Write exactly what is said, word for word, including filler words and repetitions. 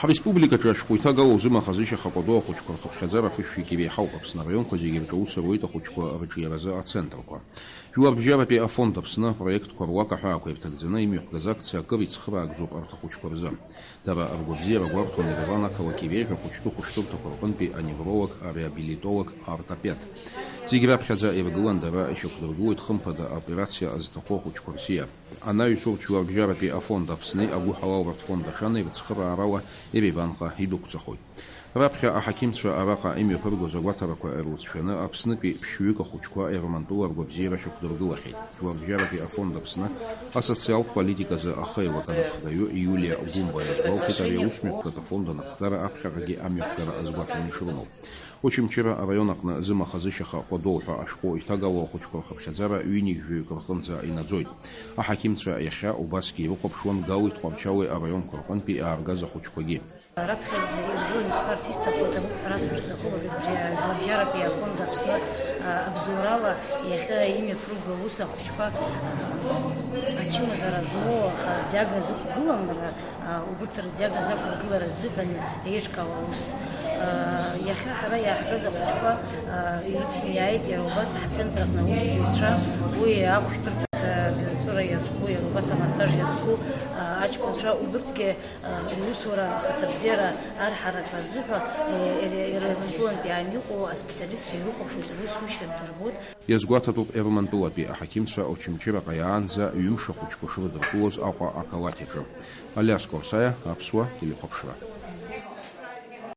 Ҳреспубликаҿы ашәҟәы иҭагало узымаха зышьаха Кәадоу ахәыҷқәа рхыԥхьаӡара фышәҩык иреиҳауп. Аԥсны араионқәа зегьы рҿы аус руеит ахәыҷқәа рыҿиаразы ацентрқәа. Жәларбжьаратәи афонд Аԥсны апроектқәа руак аҳәаақәа ирҭагӡаны имҩаԥгаз акциа акыр ицхыраагӡоуп арҭ ахәыҷқәа рзы. Дара ргәабзиара гәарҭон Ереван ақалақь иреиӷьу ахәыҷтәы хәышәтәырҭақәа рҟынтәи аневролог, ареабилитолог, аортопед. Зегь раԥхьаӡа иргылан дара ишьақәдыргылоит хымԥада аоперациа зҭаху ахәыҷқәа рсиа. Анаҩс урҭ Жәларбжьаратәи афонд Аԥсни агәыҳалалратә фонд Ашанеи рыцхыраарала Ереванҟа идәықәҵахоит. Раԥхьа аҳақьымцәа араҟа имҩаԥыргоз агәаҭарақәа рылҵшәаны Аԥснытәи ԥшьҩык ахәыҷқәа Ермантәыла ргәабзиара шьақәдыргылахьеит. Жәларбжьаратәи афонд Аԥсны асоциалтә политиказы ахы еилакы анапхгаҩы Иулиа Гәымба иазгәалҭеит ари аусмҩаԥгатә афонд анапхгара аԥхьаҟагьы амҩаԥгара азгәаҭаны ишрымоу. Очамчыра араион аҟны зымаха-зышьаха Кәадоу ҳәа ашәҟәы иҭагало ахәыҷқәа рхыԥхьаӡара ҩынҩажәаҩык рҟынӡа инаӡоит. Аҳақьымцәа иахьа убасгьы ирыхәаԥшуан Галуеи Тҟәарчалуеи араионқәа рҟынтәи иааргаз ахәыҷқәагьы. Раԥхьаӡа иргыланы исҳәарц исҭаху аҭабуп ҳәа расҳәар сҭахуп, абри абжьаратәи афонд Аԥсны, а, абзоурала иахьа имҩаԥырго аус ахәыҷқәа, а, ачымазара змоу, аха зиага зықәгылам, а, убырҭ рдиагноз ақәыргылара азыҳәан еиҿкаау аус. Иахьа ҳара иааҳгаз ахәыҷқәа, ирыцны иааит иара убас ҳцентр аҟны аусзуҩцәа, уи ахәшәтәырҭа, абиуаҵәыра иазку, иара убас амассаж иазку, аҷкәынцәа, убырҭгьы, русура ахаҭабзиара арҳаратә азыҳәа, иара, иара Ермантәылантәи иаан иҟоу аспециалистцәа ирыхәаԥшуеит, русушьа дырбоит. Иазгәаҭатәуп Ермантәылатәи аҳақьымцәа Очамчыраҟа иаанӡа ҩымш ахәыҷқәа шрыдыркылоз Аҟәа ақалақь аҿы. Алиас Корсаиа, Аԥсуа телехәаԥшра.